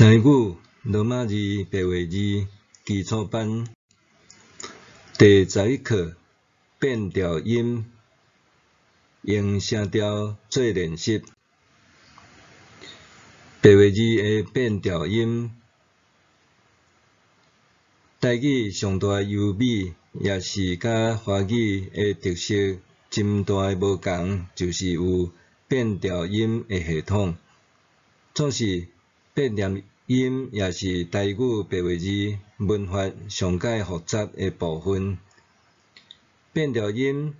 台語羅馬字白話字基礎班第十一課變調音，用聲調做練習。白話字的變調音，台語上大的優美，也是佮華語的特色真大的無仝，就是有變調音的系統。總是變調音也是台語白話字文法上蓋複雜的部分。變調音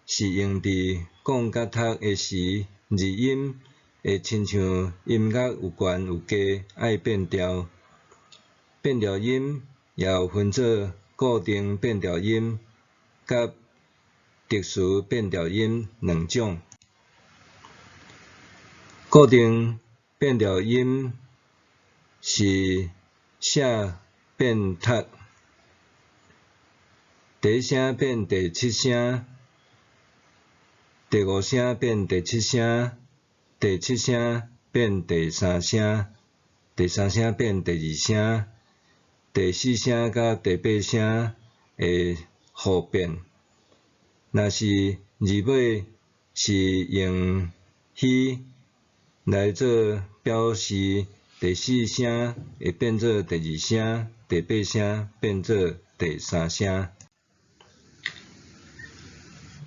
是用佇講佮讀的時，字音會親像音樂有懸有低，愛變調。變調音也有分做固定變調音佮特殊變調音兩種。固定變調音是寫變讀，第一聲變第七聲，第五聲變第七聲，第七聲變第三聲，第三聲變第二聲，第四聲佮第八聲會互變。若是字尾是用虛來做表示，第四聲會變做第二聲，第八聲變做第三聲。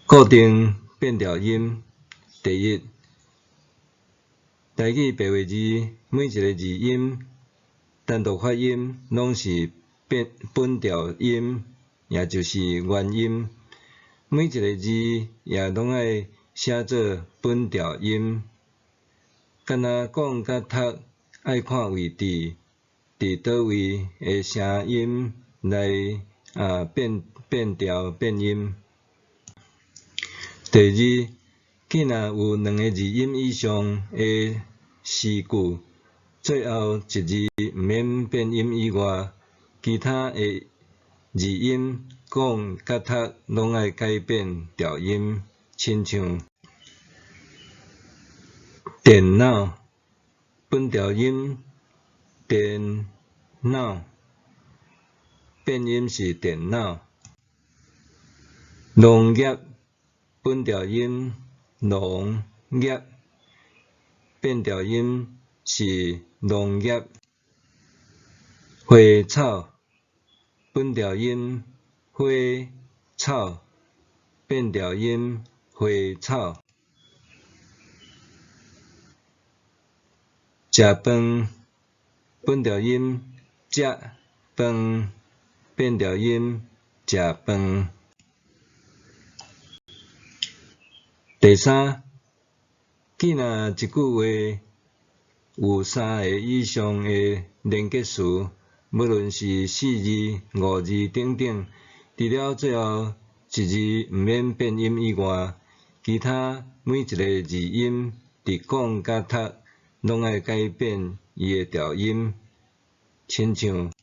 固定變調音，第一，台語白話字每一个字音單獨發音攏是變本調音，也就是原音。每一个字也攏愛寫做本調音。敢若講佮讀愛看位置，佇佗位的聲音來變變調變音。第二，既若有兩个字音以上的詩句，最後一字毋免變音以外，其他的字音講佮讀攏愛改變調音，親像電腦本調音電腦，變音是電腦。農業本調音農業，變調音是農業。花草本調音花草，變調音花草。食飯本調音食飯，變調音食飯。第三，既若一句話有三个以上的連結詞，無論是四字、五字等等，除了最後一字毋免變音以外，其他每一个字音佇講佮讀攏愛改變伊的調音，親像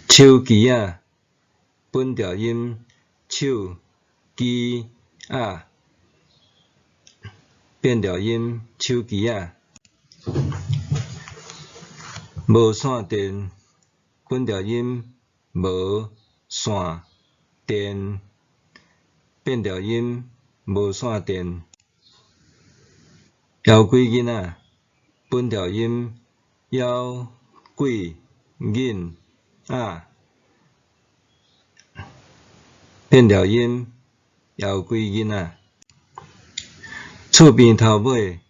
手機仔本調音手機仔，變調音手機仔。無線電本調音無線電，變調音無線電。枵鬼囡仔本調音枵鬼囡仔，變調音枵鬼囡仔。厝邊頭尾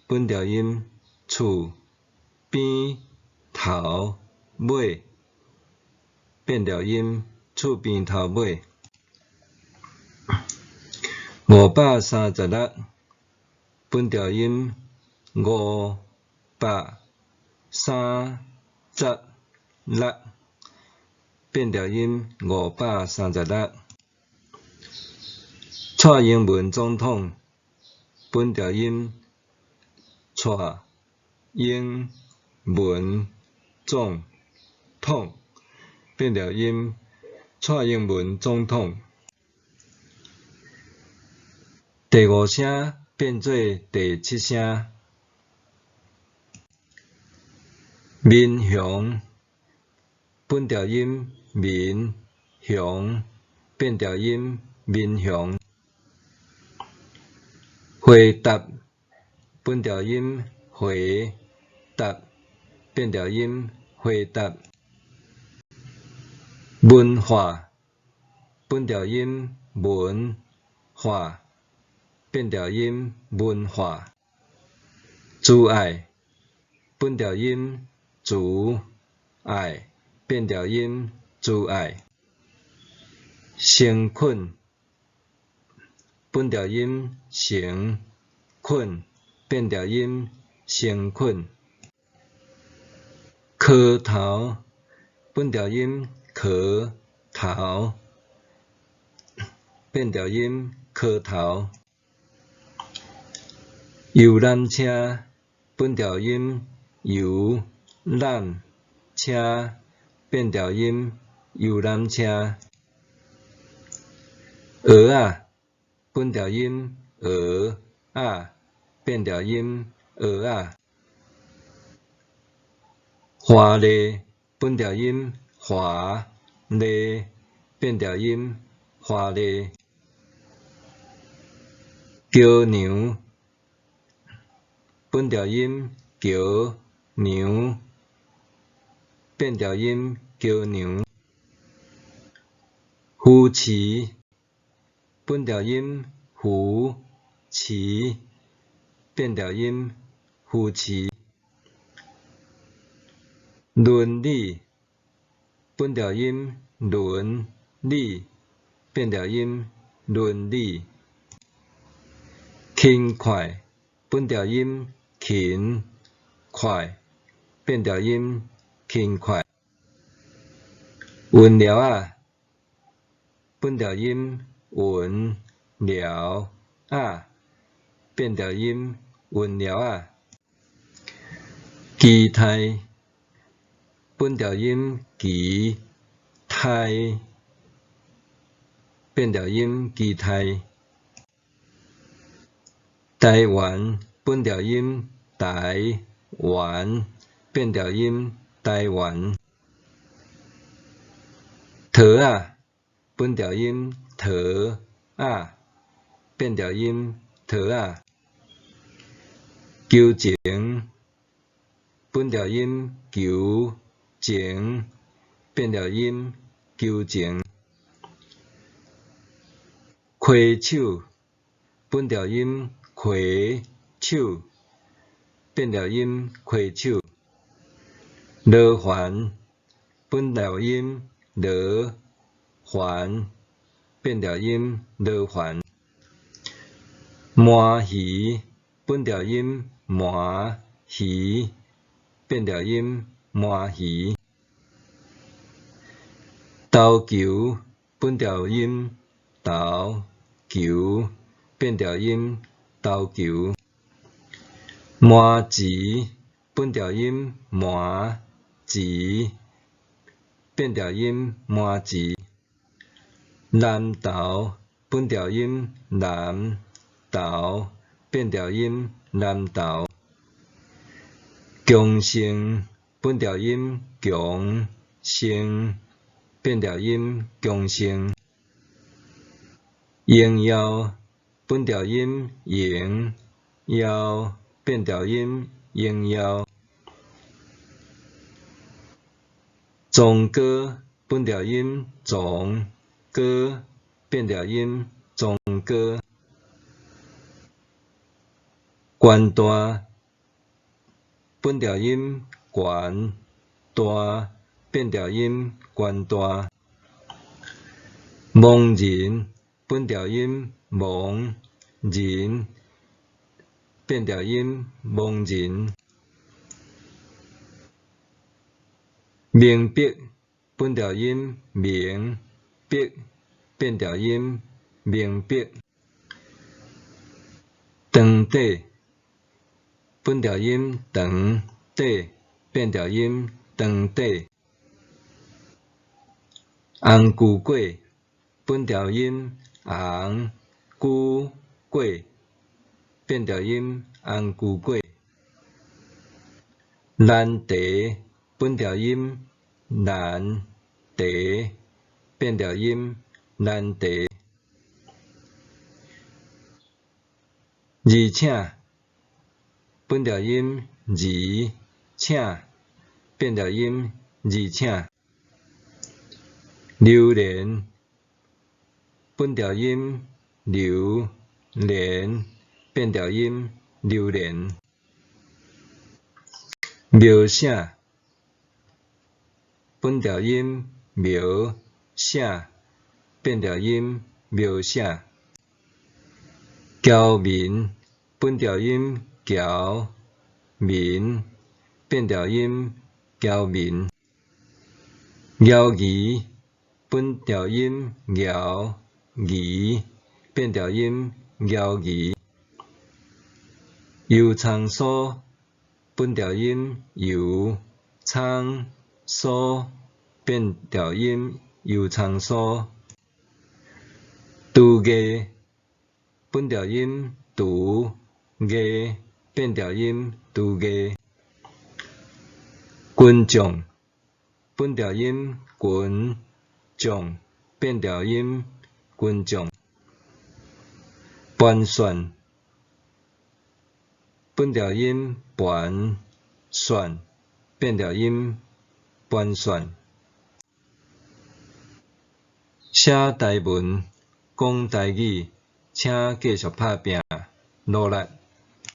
本調音厝邊頭尾，變調音厝邊頭尾。536本調音五百三十六，變調音五百三十六。蔡英文總統本調音蔡英文總統，變調音蔡英文總統。第五聲變做第七聲。民雄，本調音民雄，變調音民雄。回答，本調音回答，變調音回答。文化，本調音文化，變調音文化。慈愛，本調音慈愛，變調音慈愛。誠懇，本調音誠懇，變調音誠懇。蝌頭，本調音蝌頭，變調音蝌頭。遊覽車，本調音遊覽車，變調音遊覽車。蚵仔，本調音蚵仔，變調音蚵仔。華麗，本調音華麗，變調音華麗。橋梁，本調音橋梁，變調音橋梁。扶持，本調音扶持，變調音扶持。倫理，本調音倫理，變調音倫理。勤快，本調音勤快，變調音勤快。運寮仔，本調音運寮仔，變調音運寮仔。期待，本調音期待，變調音期待。台灣，本調音台灣，變調音台灣。桃仔，本調音桃仔，變調音桃仔。求情，本調音求情，變調音求情。攜手，本調音攜手，變調音攜手。螺環，本調音螺環，變調音螺環。鰻魚，本調音鰻魚，變調音鰻魚。投球，本調音投球，變調音投球。麻糍，本調音麻糍，變調音麻糍。南投，本調音南投，變調音南投。強盛，本調音強盛，變調音強盛。榮耀，本調音榮耀，變調音榮耀。藏歌，本調音藏歌，變調音藏歌。懸大，本調音懸大，變調音懸大。亡人，本調音亡人，變調音亡人。明白，本調音明白，變調音明白。長短，本調音長短，變調音長短。紅龜粿，本調音紅龜粿，變調音紅龜粿。難題，本調音難題，變調音難題。而且，本調音而請，變調音而請。榴蓮，本調音榴蓮，變調音榴蓮。描寫，本調音描寫，變調音描寫。僑民，本調音僑民，變調音僑民。鰩魚，本調音鰩魚，變調音鰩魚。油蔥酥，本調音油蔥酥，變調音油蔥酥。櫥藝，本調音櫥藝，變調音櫥藝。群眾，本調音群眾，變調音群眾。盤旋，本調音盤旋，變調音盤旋。寫台文，講台語，請繼續拍拚，努力。